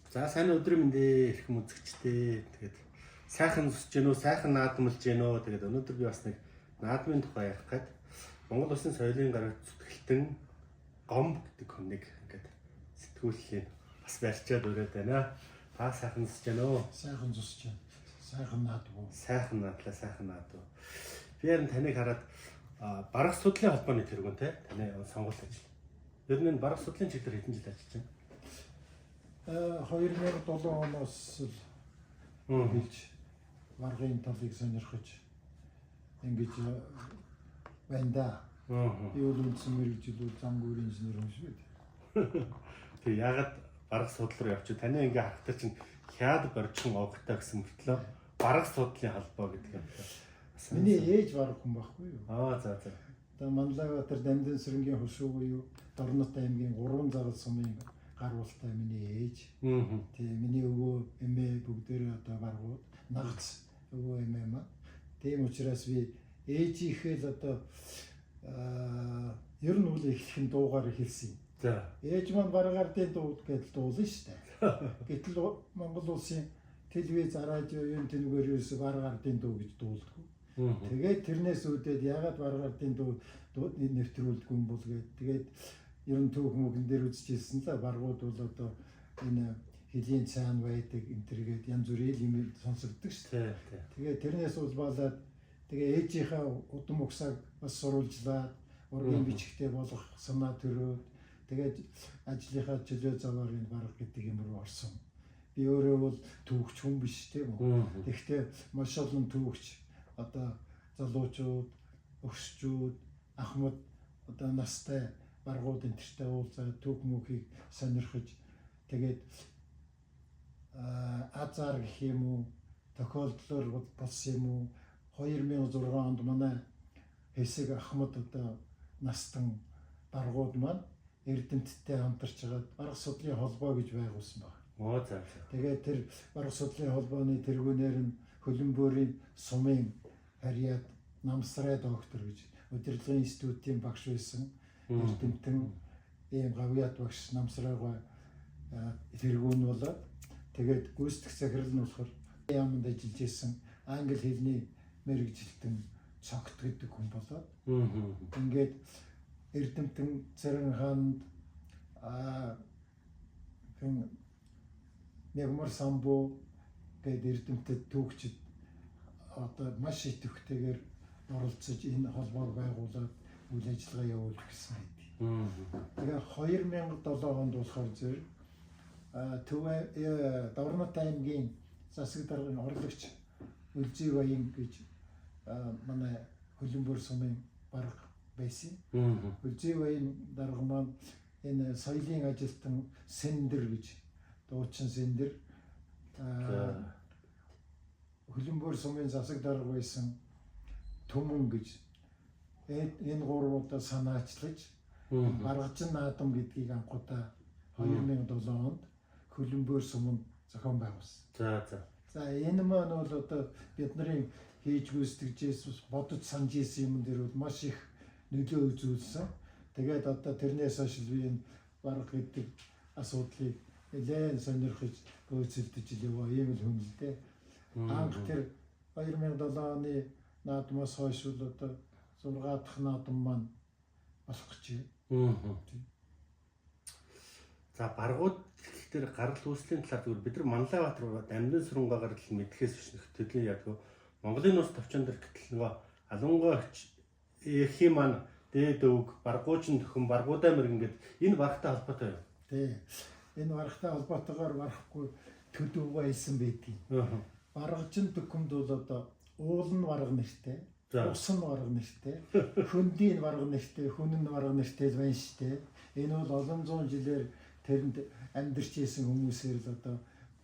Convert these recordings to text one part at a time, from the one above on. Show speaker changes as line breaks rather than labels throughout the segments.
За, сайн өдрийн мэнд ээ, эрхэм үзэгчдээ. Тэгээд сайхан зүсэж гэнэ үү, сайхан наадамлж гэнэ үү. Тэгээд өнөөдөр би бас нэг наадмын тухай ярих гээд Монгол Улсын соёлын гарагт зүтгэлтэн Гомб гэдэг хүнийг ингээд сэтгүүллийн бас барьчаад өрөөд байна. Та сайхан зүсэж гэнэ үү?
Сайхан зүсэж байна. Сайхан наадгүй.
Сайхан наадлаа, сайхан наадав. Би харин таныг хараад барга судлалын холбооны тэргүүн те таны сонгууль ажил. Ер нь энэ барга судлалын чиглэлээр хэдэн жил ажиллаж байна?
2007 оноос л хэлж баргын талыг сонирхож ингэж байна да. Би бол үндсэн мэргэжил бол зам гүйр инженер хүн шүү дээ.
Тэг яагаад барга судлал руу явчих? Таны ингээ харахтаа чинь хяад боржхон овготой гэсэн мөртлөө барга судлалын холбоо гэдэг юм.
Миний ээж бараг хүн байхгүй юу?
Аа, за.
Одоо Манлайбаатар Дамдын сүрэнгийн хошуу буюу Дорнот аймгийн 3 загал сумын гаруултай миний ээж. Тийм, миний өвөө эмээ бүгдээрээ одоо баргууд нагац өвөө эмээ маань. Тийм учраас би ээжийнхээ л одоо ер нь үл эхлэх нь дуугаар эхэлсэн юм. Ээж маань баргаардын дуу гэдэл дуулна шүү дээ. Гэтэл Монгол улсын телевиз, радио юм тэнүүгээр ерөөсө баргаардын дуу гэж дуулдаг. Тэгээд тэрнээс үүдээд ягаад баргаардын дуу нэвтрүүлдэг юм бол гээд тэгээд ер нь түүх мөнхөн дээр үзчихсэн л баргууд бол одоо энэ хөлийн цаана байдаг энэ төргээд янз бүрийн юм сонсогддог шүү дээ. Тэгээд тэрнээс улбаалаад тэгээ ээжийнхээ удам угсааг бас сурвалжлаад ургийн бичгтээ болох санаа төрөөд тэгээд ажлынхаа чөлөө заваар энэ барга гэдэг юм руу орсон. Би өөрөө бол түүхч хүн биш, тийм үү. Тэгэхдээ маш олон түүхч одоо залуучууд, өгсчүүд, ахмад одоо настай баргууд энэ тэртэй уулзаад түүх мөнхийг сонирхож тэгээд азар гэх юм уу, тохиолдлоор болсон юм уу, 2006 онд манай хэсэг ахмад одоо настан баргууд маань Эрдэмтдтэй хамтарч хагаад барга судлалын холбоо гэж байгуулсан байна.
Оо, за.
Тэгээд тэр барга судлалын холбооны тэргүүнээр нь Хөлөнбөрийн сумын харьяат Намсрай доктор гэж удирдлагын институтын багш байсан эрдэмтэн ийм гавьяат багш Намсрайгаа тэргүүн болоод тэгээд гүйцэтгэх захирал нь болохоор яаманд ажиллаж исэн англи хэлний мэргэжилтэн Цогт гэдэг хүн болоод ингээд эрдэмтэн Цэрэн хаанд хэн Нягмар самбуу гээд эрдэмтэд түүхчид одоо маш идэвхтэйгээр оролцож энэ холбоог байгуулад үйл ажиллагаа явуулж гисэн байдаг. Тэгээ 2007 онд болохоор зэрэг Төв Дорнот аймгийн засаг даргын орлогч Үлзий Баян гэж манай Хөлөнбөр сумын барга байсан. Үлзий Баян дарга маань энэ соёлын ажилтан Сэндэр гэж дуучин Сэндэр, Хөлөнбөр сумын засаг дарга байсан Түмэн гэж энэ гурав удаа санаачлаж баргажин наадам гэдгийг анхудаа 2007 онд Хөлөнбөр суманд зохион байгуулсан.
За.
За, энэ маань бол одоо бидний хийж гүйцэтгэж байсан, бодож санаж исэн юм дээр бол маш их нөлөө үзүүлсэн. Тэгээд одоо тэрнээс хойш би энэ барга гэдэг асуудлыг нэлээд сонирхож гүйцэлдэж яваа ийм л хүн л дээ. Анх тэр 2007 оны наадмаас хойш бол одоо 6 дахь наадам маань болох гэж байна.
За, баргууд тэгэхээр гарал үүслийн талаар зүгээр бид нар Манлайбаатар Дамдын сүрэнгээгээр л мэдхээс биш нөх төрлийн ядгүй Монголын нууц товчон дэр гэтэл нөгөө Алангой эхийн маань дээд өвг баргуучин төхөн баргуудаа мэрэгэн гэд энэ баргатай холбоотой юу?
Тий. Энэ баргатай холбоотойгоор барахгүй төдөвгөө хэлсэн байдгийг. Баргажин төхөмд бол одоо уул нь барга нэртэй, ус нь барга нэртэй, хөндийн барга нэртэй, хүн нь барга нэртэй л байна шүү дээ. Энэ бол олон зуун жилээр тэрэнд амьдарч исэн хүмүүсээр л одоо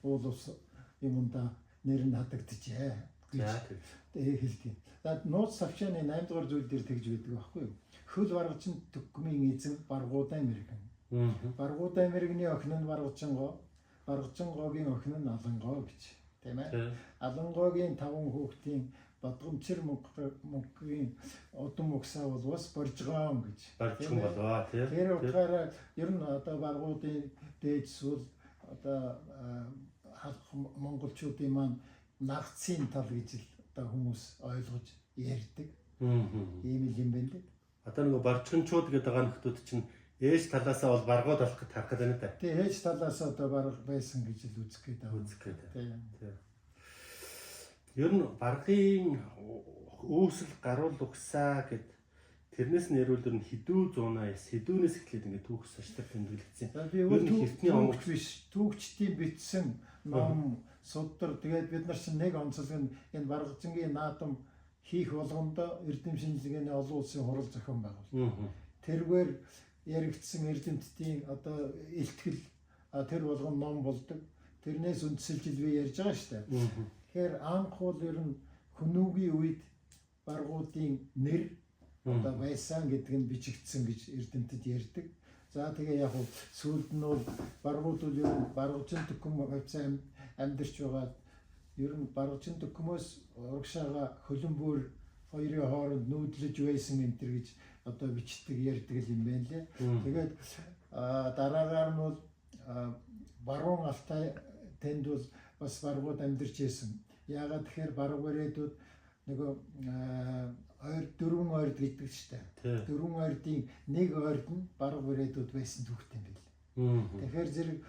уул ус юмдаа нэр нь хатагджээ гэж хэлдэг. За, нууц савчааны 8 дугаар зүйл дээр тэгж байдаг байхгүй юу? Хөл баргажин төхөмийн эзэн баргуудаа мэрэгэн. Баргуудаа мэрэгний охин нь Баргажингоо, Баргажингоогийн охин нь Алангоо гэж. Тийм ээ. Алангоогийн 5 хүүхдийн Бадгамчир мөнхийн удам угсаа бол бас Боржгоон гэж.
Боржгон болоо тий.
Тэр утгаараа ер нь одоо баргуудын дээд сүл Одоо монголчуудын маань нагцын тал гэж л одоо хүмүүс ойлгож ярьдаг. Ийм л юм байна л.
Одоо нөгөө барчганчууд гэдэг байгаа нөхдүүд чинь ээж талаасаа бол баргууд болох гэж харах гэдэг нь та.
Тий, ээж талаасаа одоо барга байсан гэж л үзэх гээд байгаа.
Үзэх гээд.
Тий.
Ер нь баргын үүсэл гаруул угсаа гэд тэрнээс нь ярил ер нь хэдүү 189 хэдүүнээс эхлээд ингээд түүх сошдаг тэмдэглэгдсэн.
За би өөр
эртний
түүхч биш. Түүхчдийн бичсэн ном судар тэгээд бид нар чинь нэг онцлог нь энэ баргажингийн наадам хийх болгондоо эрдэм шинжилгээний олон улсын хурал зохион байгуулалт. Тэргээр яригдсан эрдэмтдийн одоо илтгэл тэр болгон ном болдог. Тэрнээс үндсэлж л би ярьж байгаа шүү дээ. Тэгэхээр анх бол ер нь хүмүүгийн үед баргуудын нэр одоо байсан гэдэг нь бичигдсэн гэж эрдэмтэд ярьдаг. За тэгээ яг хуу сүүлд нь бол баргууд бол ер нь баргажин төкөм хавцаа амьдарч байгаа. Ер нь баргажин төкөмөөс урагшаага хөлбөмбөр хоёрын хооронд нүүдлэж байсан энэ төр гэж одоо бичдэг ярьдаг юм байна лээ. Тэгээд дараагаар нь бол баруун Алтай тэнд бол бас баргууд амьдарч байсан. Яагаад тэгэхээр барга бариадууд нөгөө ойр дөрвөн ойрд гэдэг шүү дээ. Дөрвөн ойрдын нэг ойрд нь барга бариадууд байсан түүхтэй юм бэл. Тэгэхээр зэрэг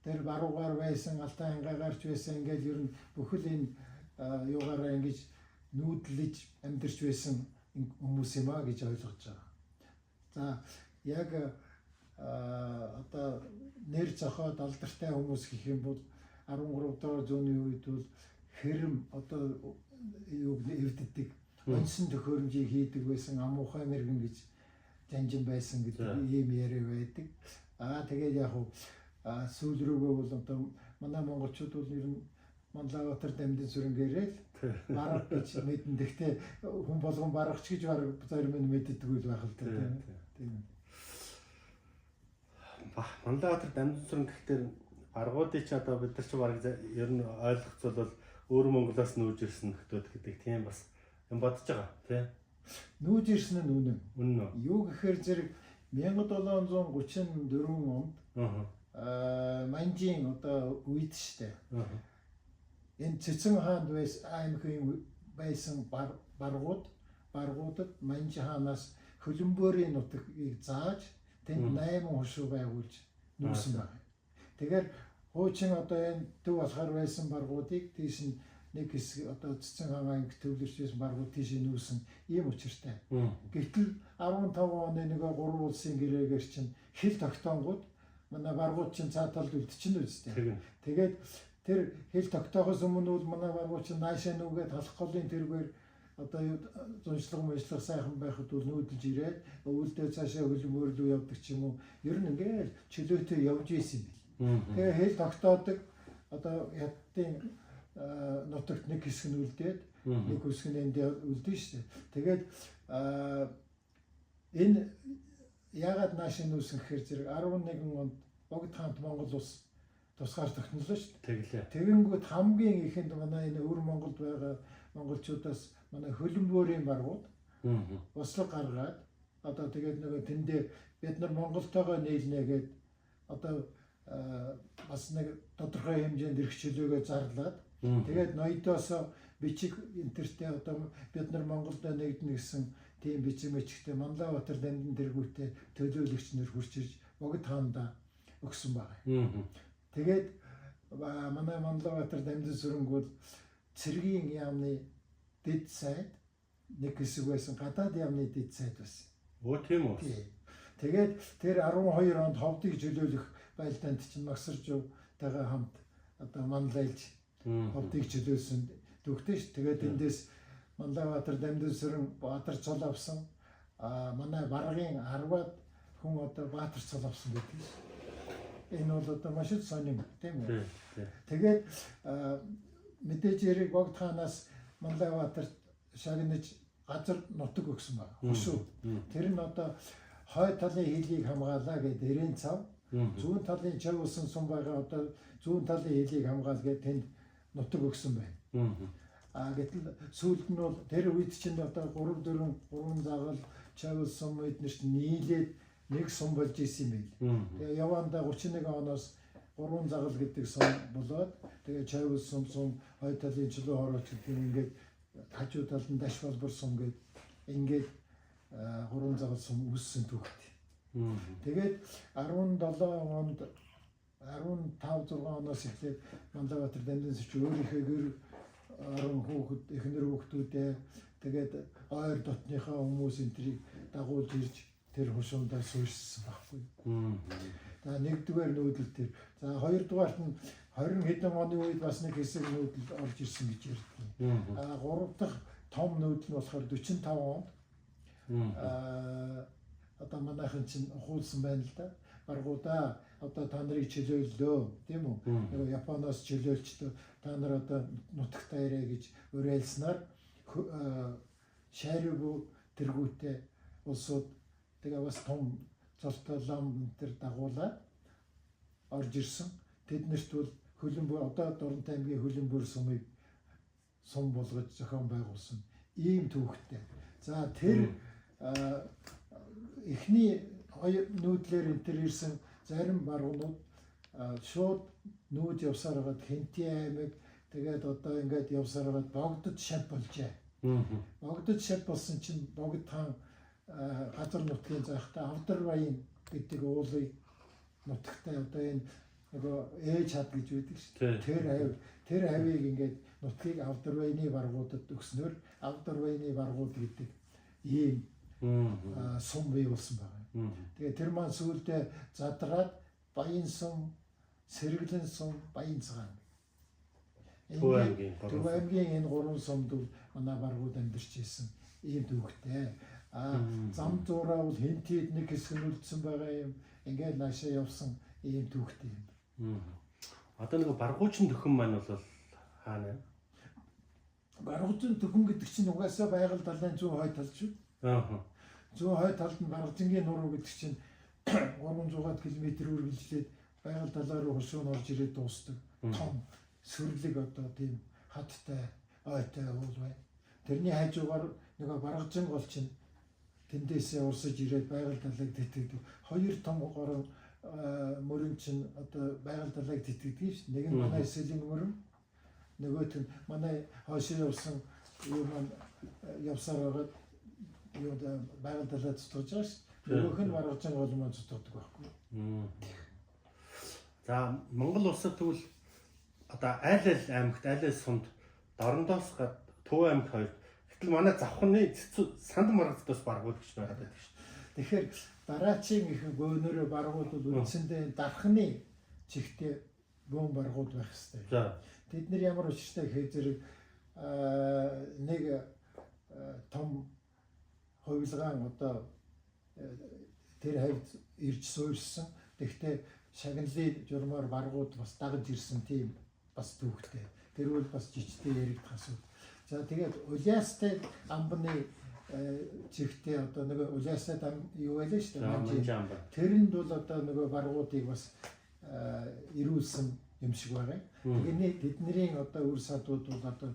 тэр баруугаар байсан, Алтай ангаагаар ч байсан ингээл ер нь бүхэл энэ юугаараа ингэж нүүдлэж амьдарч байсан хүмүүс юм а гэж ойлгож байгаа. За яг одоо нэр зохиод алдартай хүмүүс гэх юм бол 13 дугаар зууны үед бол хэрэм одоо юуг эвддэг онцон төхөөрөмжийг хийдэг байсан амуухай мэрэгэн гэж жанжин байсан гэдэг ийм яриа байдаг. Аа тэгээд яг хуу сүүл рүүгээ бол одоо манай монголчууд бол ер нь Манлайбаатар дамдын сүрэнгээрээ л барга гэж мэдэн. Гэхдээ хүн болгон баргач гэж бараг зарим нь мэддэггүй л байх л да тийм.
Манлайбаатар дамдын сүрэн гэхтэр баргуудыг ч одоо бид нар ч бараг ер нь ойлгоцвол бол өөр Монголоос нүүж ирсэн нөхдүүд гэдэг тийм бас юм бодож байгаа тий.
Нүүж ирсэн нь үнэн.
Үнэн үү?
Юу гэхээр зэрэг 1734 онд Манжийн одоо үед штэ. Энэ Цэцэн хаанд байсан аймгийн байсан баргуудад Манжи хаанаас хөлбөмбөрийн нутгийг зааж тэнд 8 хошуу байгуулж нүүсэн байна. Тэгэхээр хуучин одоо энэ төв болохоор байсан баргуудыг тийш нь нэг хэсэг одоо Цэцэн хаан аймаг төвлөрч байсан баргууд тийш нүүсэн ийм учиртай. Гэтэл 15 оны нөгөө гурван улсын гэрээгээр чинь хил тогтоонгууд манай баргууд чинь цаа талд үлдчихнэ үстэй. Тэгээд тэр хил тогтоохоос өмнө бол манай баргууд чинь наашаа нүгээд талах голын тэргээр одоо юу зуншлага муншлага сайхан байхад бол нүүдэлж ирээд өвөлдөө цаашаа хөлбөмбөр рүү явдаг ч юм уу. Ер нь ингээл чөлөөтэй явж исэн юм бэл. Тэгээ хил тогтоодог одоо хятадын нутагт нэг хэсэг нь үлдээд нэг хэсэг нь энд үлдэн шүү дээ. Тэгээд энэ яагаад наашаа нүүсэн гэхээр зэрэг 11 онд Богд хаант Монгол улс тусгаар тогтнолоо шүү дээ.
Тэглээ.
Тэгэнгүүт хамгийн ихэнд манай энэ өвөр Монголд байгаа монголчуудаас манай хөлбөмбөрийн баргууд услаг гаргаад одоо тэгээд нөгөө тэндээ бид нар Монголтойгоо нийлнэ гээд одоо бас нэг тодорхой хэмжээнд эрх чөлөөгөө зарлаад тэгээд ноёдоос бичиг энтертэй одоо бид нар Монголд нэгдэнэ гэсэн тийм бичиг мичигтэй Манлайбаатар дамдын тэргүүтээ төлөөлөгч нар хурж ирж Богд хаандаа өгсөн байгаа. Тэгээд манай Манлайбаатар дамдын сүрэнг бол цэргийн яамны дэд сайд нэг хэсэг байсан, гадаад яамны дэд сайд байсан.
Өө тийм үү?
Тэгээд тэр 12 онд ховдыг чөлөөлөх байлдаанд чинь Магсаржувтайгаа хамт одоо манлайлж ховдыг чөлөөлсөн түүхтэй ш. Тэгээд эндээс Манлайбаатар дамдын сүрэн Баатар цол авсан. А манай баргын 10-аад хүн одоо Баатар цол авсан гэдэг ш. Энэ бол одоо маш их сонин тийм үү? Тэгээд мэдээж хэрэг Богд хаанаас Манлайбаатарт шагнаж газар нутаг өгсөн байна. Хөшөө. Тэр нь одоо хой талын хилийг хамгаалаа гэдэг эрээн цав. Зүүн талын чав усан сум байгаа одоо зүүн талын хилийг хамгаал гэдэг тэнд нутаг өгсөн байна. А гэтэл сүүлд нь бол тэр үед чинь одоо 3 4 3 загал чав сум эднэрт нийлээд нэг сум болж исэн юм байл. Тэгээ явандаа 31 оноос Гурван загал гэдэг сум болоод тэгээ Чойвол сум сум хойд талын чулуу хорооч гэдэг юм ингээд хажуу талд нь даш болбор сум гээд ингээд гурван загал сум үүссэн түүхтэй. Тэгээд 17 онд 15 6 оноос эхлээд Манлайбаатар Дамдын сүч өөрийнхөө гэр орон хүүхэд эхнэр хүүхдүүдээ тэгээд ойр дотныхоо хүмүүс энтрийг дагуулж ирж тэр хушуундаа суурьшсан байхгүй. За нэгдүгээр нүүдэл тэр. За хоёрдугаарт нь 20 хэдэн оны үед бас нэг хэсэг нүүдэл орж ирсэн гэж ярьдаг. А гурав дахь том нүүдэл нь болохоор 45 онд одоо манайхан чинь ухуулсан байна л да. Баргуудаа одоо та нарыг чөлөөллөө тийм үү? Нөгөө Японоос чөлөөлчдөө та нар одоо нутагтаа ирээ гэж уриалснаар шайргүй тэргүүтээ улсууд тэгээ бас том золтой лам тэр дагуулаад орж ирсэн. Тэднэрт бол хөлбөмбөр одоо Дорнот аймгийн хөлбөмбөр сумыг сум болгож зохион байгуулсан ийм түүхтэй. За тэр эхний хоёр нүүдлэр энэ төр ирсэн зарим баргуунууд шууд нүүд явсаар байгаад Хэнтий аймаг тэгээд одоо ингээд явсаар байгаад Богдод шав болжээ. Богдод шав болсон чинь Богд хаан газар нутгийн заахтай Авдарбаян гэдэг уулыг нутагтай одоо энэ нөгөө ээж хад гэж байдаг шүү дээ. Тэр хавь тэр хавийг ингээд нутгийг Авдарбаяны баргуудад өгснөөр Авдарбаяны баргууд гэдэг ийм сум бий болсон байгаа. Тэгээ тэр маань сүүлдээ задраад Баян сум, Сэргэлэн сум, Баян цагаан.
Төв аймгийн
Төв аймгийн энэ гурван сумд бол манай баргууд амьдарч ирсэн ийм түүхтэй. А зам зуураа бол Хэнтийд нэг хэсэг нь үлдсэн байгаа юм. Ингээд наашаа явсан ийм түүхтэй юм.
Одоо нэг баргуучин төхөн маань бол хаана вэ?
Баргуучин төхөн гэдэг чинь угаасаа байгаль далайн зүүн хойд тал шүү.
Аа.
Зүүн хойд талд нь Баргажингийн нуруу гэдэг чинь 300 км үргэлжлээд байгаль далаа руу хошуу орж ирээд дуусдаг. Том сүрлэг одоо тийм хаттай ойтой уул байна. Тэрний хажуугаар нөгөө Баргажин гол чинь тэндээсээ урсаж ирээд байгаль далайг тэтгэдэг. Хоёр том горон мөрөн чинь одоо байгаль далайг тэтгэдэг шүү. Нэг нь манай Сэлэнг мөрөн, нөгөөх нь манай хойшоо явсан юу маань явсаар байгаад юу байгаль далай цутгаж байгаа шүү. Нөгөөх нь Баргажин гол маань цутгадаг байхгүй.
За Монгол улсад тэгвэл одоо аль аль аймагт аль аль сумд Дорнодоос гад Төв аймагт хоёр. Гэтэл манай завхны санд маргадаас баргууд гэж байгаад байдаг шүү.
Тэгэхээр дараачийн их гөөнөрөө баргууд бол үндсэндээ дархны чигтээ бөөн баргууд байх хэрэгтэй.
За.
Тэд нар ямар учиртай гэхээр зэрэг нэг том хувилгаан одоо тэр хавьд ирж суурьсан. Тэгэхдээ шагналын журмаар баргууд бас дагаж ирсэн тийм бас түүхтэй. Тэр бол бас жижигтэй яригдах асуудал. За тэгээд Улиастай амбны чигтээ одоо нөгөө Улиастай ам юу байлаа шүү дээ. Тэрэнд бол одоо нөгөө баргуудыг бас ирүүлсэн юм шиг байгаа. Тэгэхээр тэдний одоо үр садууд бол одоо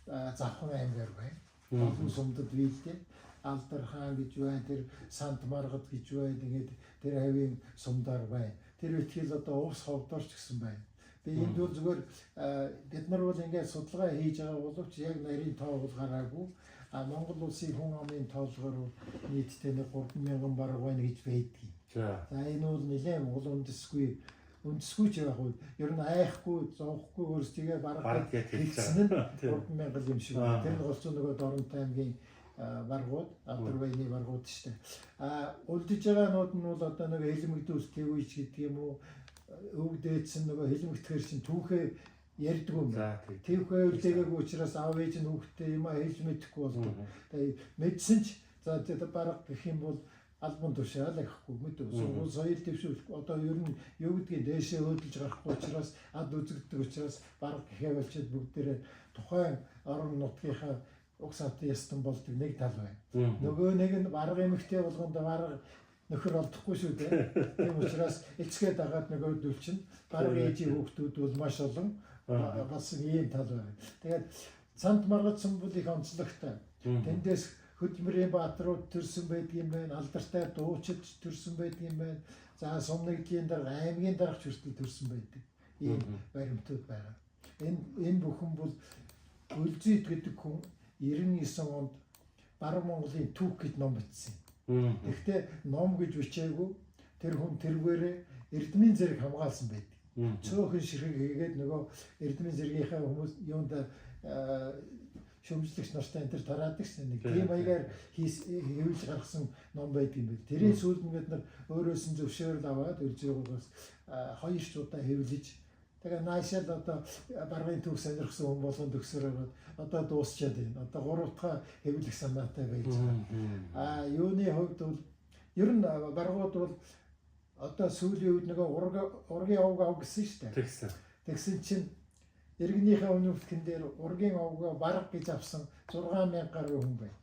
Завхан аймгаар байна. Олон сумдад биелдэг. Алдар хаан гэж байна, тэр Сант Маргад гэж байна. Тэгээд тэр хавийн сумдаар байна. Тэр итгэл одоо увс ховдорч гэсэн байна. Би энд бол зүгээр бид нар бол ингээд судалгаа хийж байгаа боловч яг нарийн тоо бол гараагүй. А Монгол улсын хүн амын тоолгоор нийтдээ нэг 3000 бараг байна гэж байдгийг.
За.
За энэ бол нэлээд уул үндэсгүй үндэсгүй ч яг уу ер нь айхгүй, зовхгүй өөрсдийгөө бараг хэлсэн нь 3000 юм шиг байна. Тэр нь голцоо нөгөө Дорнот аймгийн баргууд, Алдарбаяны баргууд шүү дээ. А үлдэж байгаа нууд нь бол одоо нөгөө хэлмэгдүүл твич гэдэг юм уу, өвөг дээдсэн нөгөө хэлмэгдэхэр чинь түүхээ ярьдгүй юм. Түүхээ үлдээгээгүй учраас аав ээж нь хүүхдээ юм а хэлж мэдэхгүй болдог. Тэгээ мэдсэн ч за бараг гэх юм бол албан тушаал гэхгүй мэдв. Сургууль соёл дэвшүүл одоо ер нь юу гэдгийг дээшээ хөдөлж гарахгүй учраас ад үзэгддэг учраас бараг гэхээ болчиход бүгдээрээ тухайн орон нутгийнхаа уг савтын ястан болдог нэг тал байна. Нөгөө нэг нь бараг эмэгтэй болгонд бараг нөхөр олдохгүй шүү дээ. Тийм учраас эцгээ дагаад нөгөөдөл чинь бараг ээжийн хүүхдүүд бол маш олон болсон ийм тал байна. Тэгээд цанд маргадсан бол их онцлогтой. Тэндээс хөдөлмөрийн бааtruуд төрсөн байдгийм байна, алдартай дуучид төрсөн байдгийм байна. За сумнагдлын дарга, аймгийн даргач хүртэл төрсөн байдаг. Ийм баримтууд байгаа. Энэ бүхэн бол Өлзийд гэдэг хүн 99 онд Баруун Монголын түүх гэж ном бичсэн. Тэгэхдээ ном гэж бичээгүй, тэр хүн тэргээрээ эрдмийн зэрэг хамгаалсан байдаг. Цөөхөн ширхэг хийгээд нөгөө эрдмийн зэргийнхаа хүмүүс юунд шөмжлөгч нартай энэ төр тараадаг шин нэг тийм маягаар хэвлж гаргасан ном байдаг юм байна. Тэрийн сүүлд нь бид нар өөрөөс нь зөвшөөрөл аваад Өлзийгоос 2 ч удаа хэвлэж, тэгээ наашаал одоо баргын түүх сонирхсан хүн болгон төгсөрөөд одоо дуусчаад байна. Одоо 3 дахь хэвлэх санаатай байж байгаа. А юуны хувьд бол ер нь баргууд бол одоо сүүлийн үед нөгөө ургийн овг ав гэсэн шүү дээ.
Тэгсэн.
Тэгсэн чинь иргэнийхээ өмнөдгөн дээр ургийн овгоо барга гэж авсан 6000 гаруй хүн байна.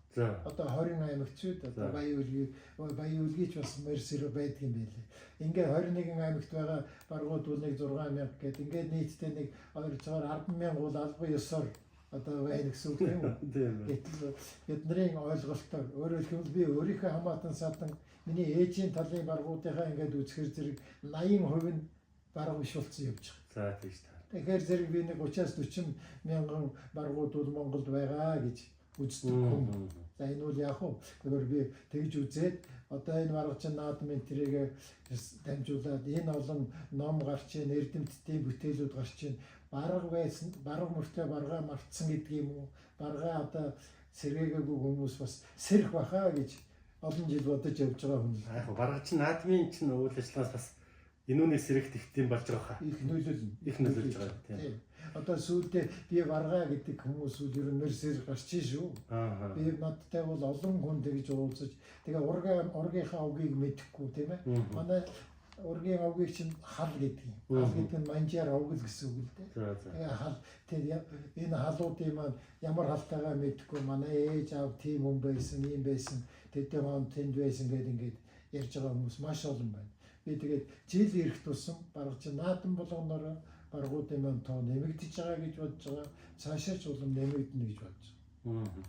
Одоо 20 аймагчуд одоо Баян-Үлгийч бас морьсэр байдаг юм байлээ. Ингээд 21 аймагт байгаа баргууд бол нэг 6000 гээд ингээд нийтдээ нэг ойролцоогоор 100000 бол албан ёсоор одоо байна гэсэн үг тийм үү? Гэтэл бидний ойлголтоор өөрөөр хэлбэл би өөрийнхөө хамаатан садан миний ээжийн талын баргуудынхаа ингээд үзэхэр зэрэг 80% нь барга биш болсон явж байгаа.
За тийм шүү дээ.
Тэгэхээр зэрэг би нэг 30-аас 40 мянган баргууд бол Монголд байгаа гэж үздэг хүн. За энэ бол яг уу тэгэхээр би тэгж үзээд одоо энэ баргачин наадмын тэрийг дамжуулаад энэ олон ном гарч ийн, эрдэмтдийн бүтээлүүд гарч ийн, барга байсан, барга мөртлөө баргаа мартсан гэдэг юм уу? Баргаа одоо сэргээгээгүй хүмүүс бас сэрх баха гэж олон жил бодож явж байгаа хүн.
Яг баргачин наадмын чинь үйл ажиллагаас бас энүүний сэрэгт их тийм болж байгаа хаа.
Их нөлөөлнө.
Их нөлөөлж байгаа тийм.
Одоо сүүлдээ би баргаа гэдэг хүмүүс үл ер нь мэрсэр гарч шүү. Би надтай бол олон хүн тэгж уулзаж тэгээ ургийнхаа овгийг мэдэхгүй тийм ээ. Манай ургийн овгийг чинь хал гэдэг юм. Хал гэдэг нь манжаар овг л гэсэн үг л дээ. Тэгээ хал тэр энэ халуудын маань ямар халтайгаа мэдэхгүй манай ээж аав тийм хүн байсан, ийм байсан, тэдэн он тэнд байсан гэдэг ингээд ярьж байгаа хүмүүс маш олон байна. Би тэгээд жил ирэх тусам барга чинь наадам болгоноор баргуудын маань тоо нэмэгдэж байгаа гэж бодож байгаа. Цаашаа ч улам нэмэгдэнэ гэж бодож
байгаа.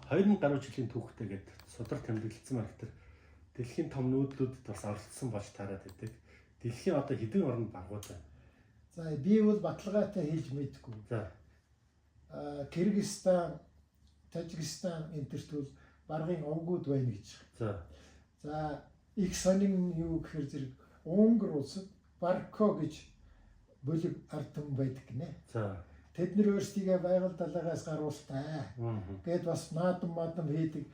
2000 гаруй жилийн түүхтэй гэдэг судар тэмдэглэсэн байна. Тэр дэлхийн том нүүдлүүдэд бас оролцсон болж таарад байдаг. Дэлхийн одоо хэдэн оронд баргууд байна?
За би бол баталгаатай хэлж мэдэхгүй.
За.
Кыргызстан, Тажикстан энэ төрт бол баргын овгууд байна гэж.
За.
За их сонин юу гэхээр зэрэг Унгар улсад Барко гэж бүлэг ард түмэн байдаг гинэ.
За.
Тэд нэр өөрсдийгөө байгаль далаагаас гаруултай. Гээд бас наадам мадам хийдэг.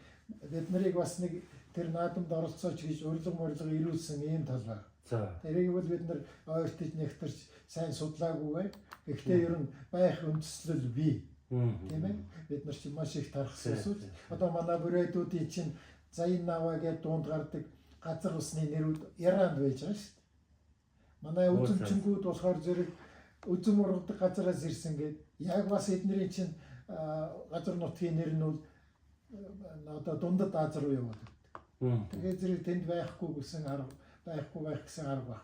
Бид нарыг бас нэг тэр наадамд оролцооч гэж урилга мурилга ирүүлсэн ийм тал баг.
За.
Тэрийг бол бид нар ойртож нэгтэрч сайн судлаагүй бай. Гэхдээ ер нь байх үндэслэл бий. Тийм ээ. Бид нар чинь маш их тархсан эсвэл одоо манай бүрээдүүдийн чинь Заян наваа гэдэг дунд гардаг газар усны нэрүүд Иранд байж байгаа шүү дээ. Манай үзэмчингүүд болохоор зэрэг үзэм ургадаг газараас ирсэн гээд яг бас эднэрийн чинь газар нутгийн нэр нь бол одоо дундад Аз руу яваад байдаг. Тэгээд зэрэг тэнд байхгүй гэсэн арга байхгүй байх гэсэн арга баг.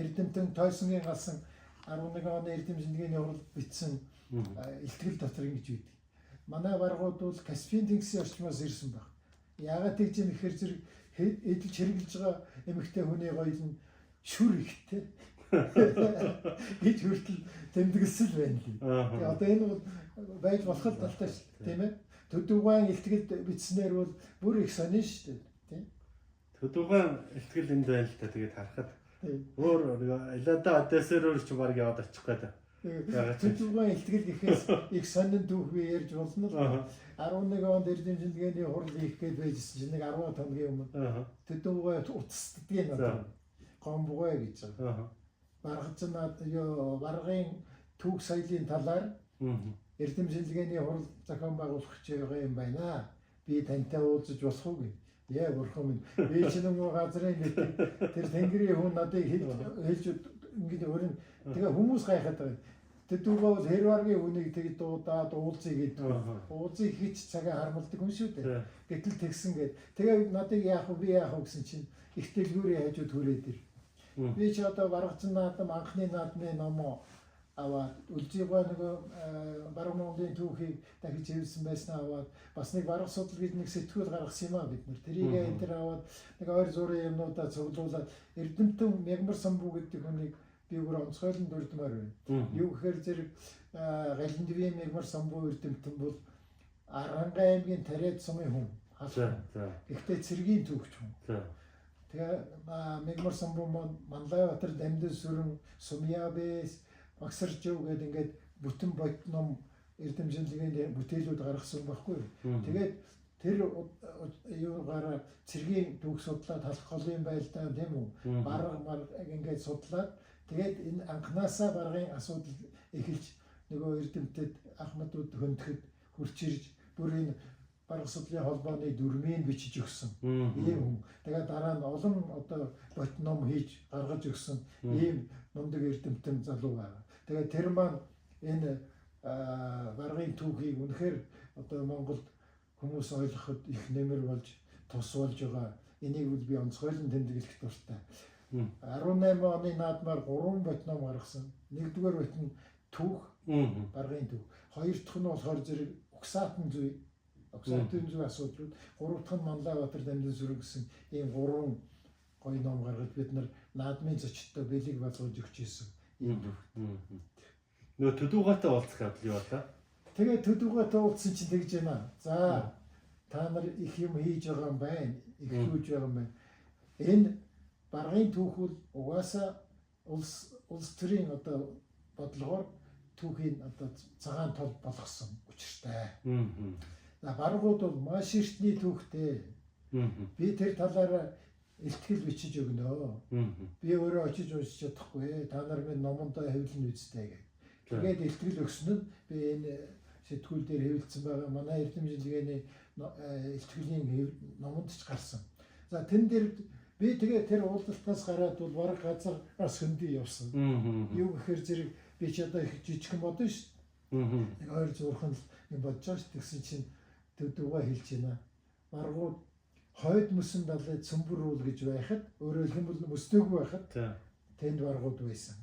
Эрдэмтэн Тойсонгийн галсан 11 оны эрдэм шинжилгээний хурал бичсэн илтгэл дотор ингэж үйдэг. Манай баргууд бол Каспийн тэнгисийн орчмоос ирсэн баг. Яагаад тэгж юм ихээр зэрэг эдэлж хэрглэж байгаа эмэгтэй хүний гоёл нь шүр ихтэй гэж хүртэл тэмдэглэсэн л байна л. Тэгээ одоо энэ бол байж болох л талтай шүү дээ, тийм ээ. Төдөвгөн илтгэлд бичснээр бол бүр их сонин шүү дээ, тийм.
Төдөвгөн илтгэл энд байна л та, тэгээд харахад өөр Элада Одессероор ч баг яваад очих гээд.
Төдөвгөн илтгэл гэхээс их сонин түүх би ярьж болно л. 11 онд эрдэм шинжилгээний хурал хийх гээд байжсэн чинь нэг 10 хоногийн өмнө төдөвгөө утасдгийг надад гомбгой гэж байгаа. Баргацнаад юу баргын түүх соёлын талаар эрдэм шинжилгээний хурал зохион байгуулах гэж байгаа юм байна. Би тантай уулзаж болох уу гэв. Яа бурхан минь. Би чинь нөгөө газрын мэдээ тэр тэнгэрийн хүн надыг хэлж ингэж өрн. Тэгээ хүмүүс гайхаад байгаа. Тэдүүгээ бол хэрваргийн хүнийг тэг дуудаад уулзъя гэдэг. Уулзъя хийч цагаа хармалдаг хүн шүү дээ. Гэтэл тэгсэн гээд. Тэгээ надыг яах вэ би яах вэ гэсэн чинь их дэлгүүрийн хажууд хүрээд ир. Би чи одоо баргацсан наадам анхны наадмын номоо аваад Үлзийгөө нөгөө Баруун Монголын түүхийг дахиж хэвлсэн байснаа аваад бас нэг барга судал гэж нэг сэтгүүл гаргасан юм а бид нар. Тэрийг энэ төр аваад нэг ойр зуурын юмнуудаа цуглуулад Эрдэмтэн Мягмар самбуу гэдэг хүнийг Би бүр онцгойлон дурдмаар байна. Юу гэхээр зэрэг Галиндвийн Мягмар самбуу эрдэмтэн бол Аранга аймгийн Тариад сумын хүн. Гэхдээ цэргийн түүхч хүн. Тэгээ Мягмар самбуу маань Манлайбаатар Дамдын сүрэн Сумьябес Багсаржив гэдэг ингээд бүтэн бод ном эрдэм шинжилгээний бүтээлүүд гаргасан байхгүй юу. Тэгээд тэр юугаараа цэргийн түүх судлаад халах голын байлдаа тийм үү, барга марга ингээд судлаад тэгээд энэ анханасаа баргын асуудал эхэлж нөгөө эрдэмтэд ахмадууд хөндөхэд хурч ирж бүр энэ барга судлалын холбооны дүрмийг бичиж өгсөн ийм хүн. Тэгээд дараа нь олон одоо бот ном хийж гаргаж өгсөн ийм мундаг эрдэмтэн залуу байгаа. Тэгээд тэр маань энэ баргын түүхийг үнэхээр одоо Монголд хүмүүс ойлгоход их нэмэр болж тус болж байгаа. Энийг бол би онцгойлон тэмдэглэх дуртай. 18 оны наадмаар 3 бот ном гаргасан. Нэгдүгээр бот нь түүх, баргын түүх. Хоёр дахь нь болохоор зэрэг угсаатан зүй, угсаатын зүй асуудлууд. Гурав дахь нь Манлайбаатар Дамдын сүрэн гэсэн ийм 3 гоё ном гаргаж бид нар наадмын зочдтой бэлэг болгож өгч ирсэн. Ийм түүх.
Нөгөө төдүүгаатай уулзах явдал юу болоо?
Тэгээ төдүүгаатай уулзсан чинь тэгж байна. За та нар их юм хийж байгаа юм байна. Их юуж байгаа юм байна. Энэ баргын түүхүүл угаасаа улс төрийн одоо бодлогоор түүхийн одоо цагаан тол болгосон учиртай. За баргууд бол маш эртний түүхтэй. Би тэр талаараа илтгэл бичиж өгнө. Би өөрөө очиж уншиж чадахгүй. Та нар минь номондоо хэвлэн үстэй гэх. Тэгээд илтгэл өгсөн нь би энэ сэтгүүл дээр хэвлэлсэн байгаа. Манай эрдэм шинжилгээний илтгэлийн номонд ч гарсан. За тэн дээр би тэгээ тэр уулзалтаас гараад бол бараг газараас хөндий явсан. Юу гэхээр зэрэг би ч одоо их жижигхэн бодно шүү дээ. Нэг ойр зуурхан юм бодож байгаа шүү. Тэгсэн чинь төдөвгөө хэлж байна. Баргууд хойд мөсөн далай цөмбөр уул гэж байхад өөрөөр хэлбэл мөстөөгүй байхад тэнд баргууд байсан.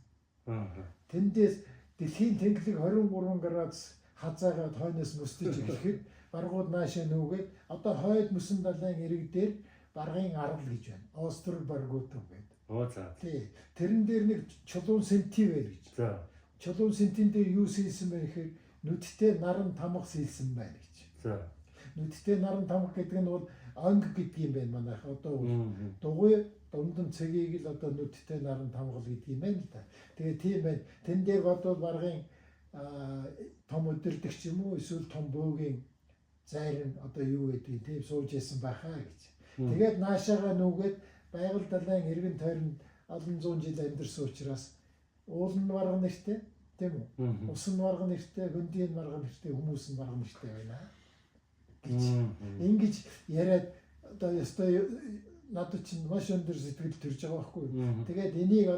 Тэндээс дэлхийн тэнхлэг 23 градус хазаагаад хойноос мөстөж эхлэхэд баргууд наашаа нүгээд одоо хойд мөсөн далайн ирэг дээр баргын арал гэж байна. Остров Баргутов гэдэг.
Оо за.
Тий. Тэрэн дээр нэг чулуун сэнти байр гэж.
За.
Чулуун сэнтин дээр юу сэлсэн бэ гэхээр нүдтэй наран тамга сэлсэн байна гэж.
За.
Нүдтэй наран тамга гэдэг нь бол онг гэдэг юм байна манайх. Одоо дугуй дундын цэгийг л одоо нүдтэй наран тамгал гэдэг юм байна л да. Тэгээ тийм байна. Тэн дээр бодвол баргын том өдөрдөгч юм уу эсвэл том бөөгийн зайр нь одоо юу гэдгийг тийм сууж исэн байхаа гэж. Тэгээд наашаага нүгээд байгаль далайн эргэн тойронд олон зуун жил амьдарсан учраас уул нь барга нэртэй тийм үү? Ус нь барга нэртэй, хөндийн барга нэртэй, хүмүүс нь барга нэртэй байна гэж. Ингэж яриад одоо ёстой надад чинь маш өндөр сэтгэл төрж байгаа байхгүй. Тэгээд энийг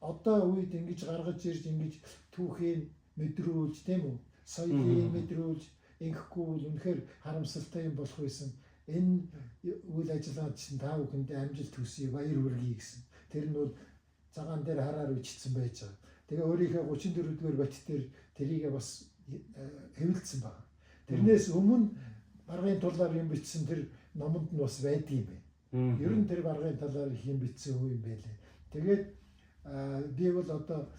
одоо үед ингэж гаргаж ирж ингэж түүхийг мэдрүүлж тийм үү? Соёлыг мэдрүүлж ингэхгүй бол үнэхээр харамсалтай юм болох байсан. Энэ үйл ажиллагаанд чинь та бүхэндээ амжилт хүсье, баяр хүргэе гэсэн. Тэр нь бол цагаан дээр хараар бичсэн байж байгаа. Тэгээ өөрийнхөө 34-р бат дээр тэрийгэ бас хэвлэлсэн байна. Тэрнээс өмнө баргын талаар юм бичсэн тэр номонд нь бас байдгийн юм байна. Ер нь тэр баргын талаар их юм бичсэн хүн юм байлээ. Тэгээд би бол одоо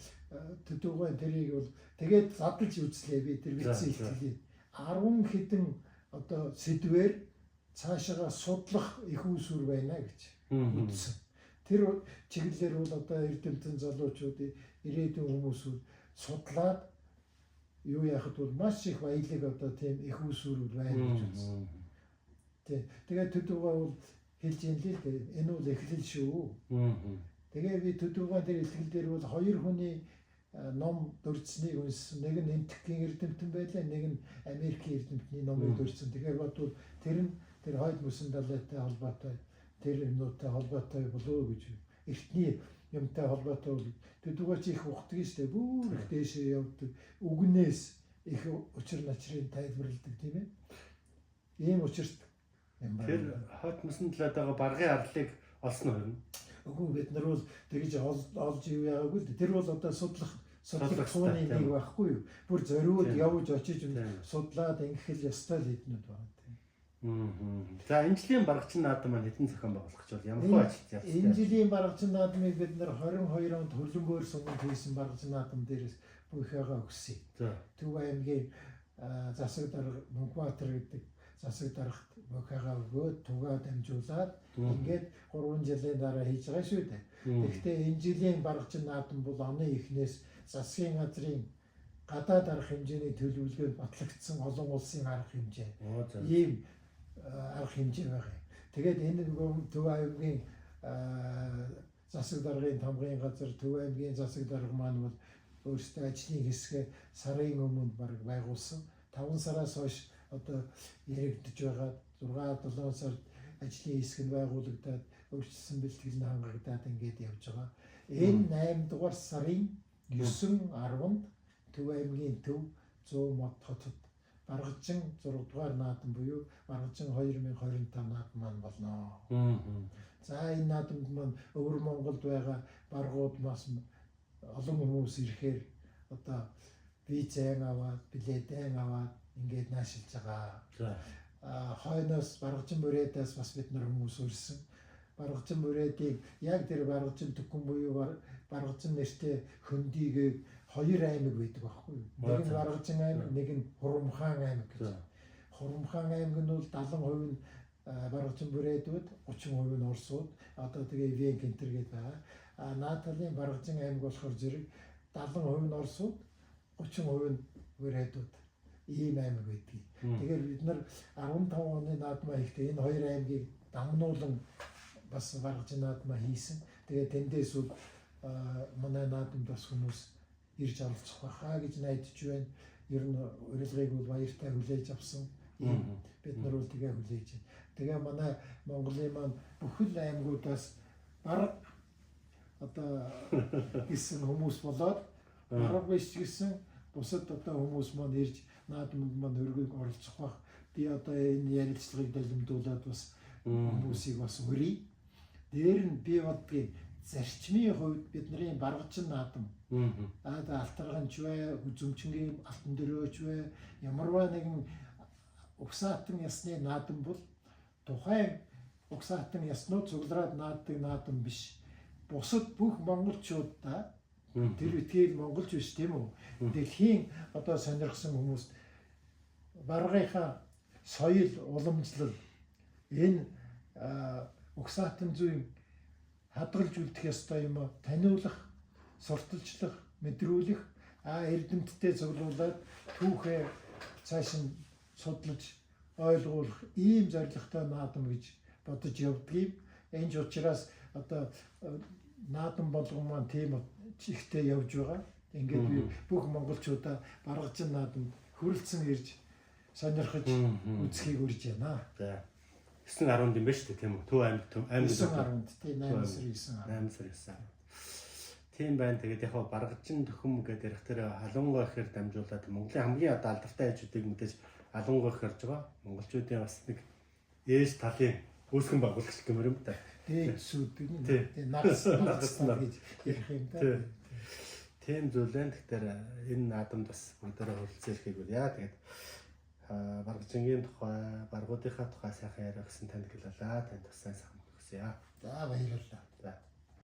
төдөөгүй тэрийг бол тэгээд задлж үзлээ би тэр бичсэн ихтгэлийг. 10 хэдэн одоо сэдвээр цаашаага судлах их үүсвэр байна гэж үзсэн. Тэр чиглэлээр бол одоо эрдэмтэн залуучууд, ирээдүйн хүмүүсүүд судлаад юу яхад бол маш их баялаг одоо тийм их үүсвэр байна гэж үзсэн. Тий. Тэгээд төдөөгүй бол хэлж юм л дээ. Энэ бол эхлэл шүү. Тэгээ би төдөөгүй тэр илтгэл дээр бол хоёр хүний ном дурдсаныг уншсан. Нэг нь Энтхийн эрдэмтэн байлаа, нэг нь Америкийн эрдэмтний номыг дурдсан. Тэгэхээр бодвол тэр нь тэр хойд мөсөн далайтай холбоотой, тэр юмнуудтай холбоотой болов гэж эртний юмтай холбоотой бол төдөөгүй чи их ухдаг нь штэ. Бүр их дээшээ явдаг. Үгнээс их учир начрыг тайлбарладаг тийм ээ. Ийм учирт юм байна.
Тэр хойд мөсөн далайд байгаа баргын арлыг олсон уу юм?
Үгүй, бид нар бол тэгж олж юу яагаагүй л дээ. Тэр бол одоо судлах тууны нэг байхгүй юу? Бүр зориуд явж очиж судлаад ингэх л ёстой л эднүүд байна тийм.
За, энэ жилийн Баргачин наадам маань хэдэн зохион байгуулах гэж бол ямар хөө ажил явцтай?
Энэ жилийн Баргачин наадмыг бид нар 22 онд хөлбөмбөр суманд хийсэн Баргачин наадам дээрээс бүхээгээ өгсөн. Төв аймгийн засаг дарга Мөнхбаатар гэдэг засаг даргат бүхээгээ өгөөд тугаа дамжуулаад ингээд 3 жилийн дараа хийж байгаа шүү дээ. Тэгэхдээ энэ жилийн Баргачин наадам бол оны эхнээс засгийн газрын гадаад арга хэмжээний төлөвлөгөөнд батлагдсан олон улсын арга хэмжээ. Ийм арга хэмжээ байгаа юм. Тэгээд энэ нөгөө Төв аймгийн засаг даргын тамгын газар Төв аймгийн засаг дарга маань бол өөрсдөө ажлын хэсгээ сарын өмнө бараг байгуулсан. 5 сараас хойш одоо яригдж байгаа 6 7 сард ажлын хэсэг нь байгуулагдаад өөрчилсөн бэлтгэл нь хангагдаад ингээд явж байгаа. Энэ 8 дугаар сарын 9 10-нд Төв аймгийн төв 100 мод хотод Баргачин 6 дугаар наадам буюу Баргачин 2025 наадам маань болно. За, энэ наадамд маань өвөр Монголд байгаа баргууд бас олон хүмүүс ирэхээр одоо визэн аваад, билетэн аваад ингээд наашилж байгаа. Хойноос Баргачин бүрээдээс бас бид нар хүмүүс өрсөн. Баргачин бүрээдийг яг тэр Баргачин төкөн буюу Баргачин нэртэй хөндийгээ хоёр аймаг байдаг байхгүй юу? Нэг нь Баргачин аймаг, нэг нь Хурумхаан аймаг гэж. Хурумхаан аймаг нь бол 70% нь Баргачин бүрээдүүд, 30% нь орсууд, одоо тэгээ Вен кентер гэдэг байгаа. А Нааталийн Баргачин аймаг болохоор зэрэг 70% нь орсууд, 30% нь бүрээдүүд ийм аймаг байдаг. Тэгэхээр бид нар 15 оны наадмаа хийхдээ энэ хоёр аймгийг дамнуулан бас Баргачин наадмаа хийсэн. Тэгээ тэндээс үл манай наадамд бас хүмүүс ирж оролцох байхаа гэж найдаж байна. Ер нь урилгыг бол баяртай хүлээж авсан. Бид нар бол тэгээ хүлээж байна. Тэгээ манай Монголын маань бүхэл аймагуудаас бараг одоо гэсэн хүмүүс болоод бараг биш гэсэн бусад одоо хүмүүс маань ирж наадамд маань хөргөг оролцох байх. Би одоо энэ ярилцлагыг далимдуулаад бас хүмүүсийг бас өрье. Дээр нь би боддгийг зарчмын хувьд бидний Баргачин наадам алтарганч бай, зүмчингийн алтан дөрөөч бай, ямарваа нэгэн угсаатан ясны наадам бол тухайн угсаатан яснууд цуглараад нааддаг наадам биш. Бусад бүх монголчуудаа тэр битгийл монголч биш тийм үү? Дэлхийн одоо сонирхсан хүмүүс баргынхаа соёл, уламжлал энэ угсаатан зүйн хадгалж үлдэх ёстой юм таниулах, сурталчлах, мэдрүүлэх, эрдэмтдээ цуглуулад түүхээ цааш нь судлаж ойлгуулах ийм зорилготой наадам гэж бодож явдгийг. Энэ ч учраас одоо наадам болгон маань тийм ихтэй явж байгаа. Ингээд би бүх монголчуудаа Баргачин наадамд хүрэлцэн ирж сонирхож үзхийг урьж байна.
За. 9 10-нд юм байна шүү дээ, тийм үү? Төв аймаг
9 10-нд тийм 8 сар 9
8 сар 9. Тийм байна. Тэгээд яг Баргачин төхөм гэдэг ярих тэр Халуунгой ихээр дамжуулаад Монголын хамгийн одоо алдартай ээжүүдийг мэдээж Халуунгой их ярьж байгаа. Монголчуудын бас нэг ээж талын үүсгэн байгуулагч гэмээр юм да.
Дээд сүйдэг нь тийм нагас нагас гэж ярих юм да.
Тийм зүйл ээ. Тэгэхээр энэ наадамд бас бүгдээрээ хүрэлцэн ирэхийг үрье. Тэгээд Баргажингийн тухай, баргуудынхаа тухай сайхан яриа гэсэн танд гэлээ. Танд бас сайн сайхан хүсье.
За, баярлалаа.
За.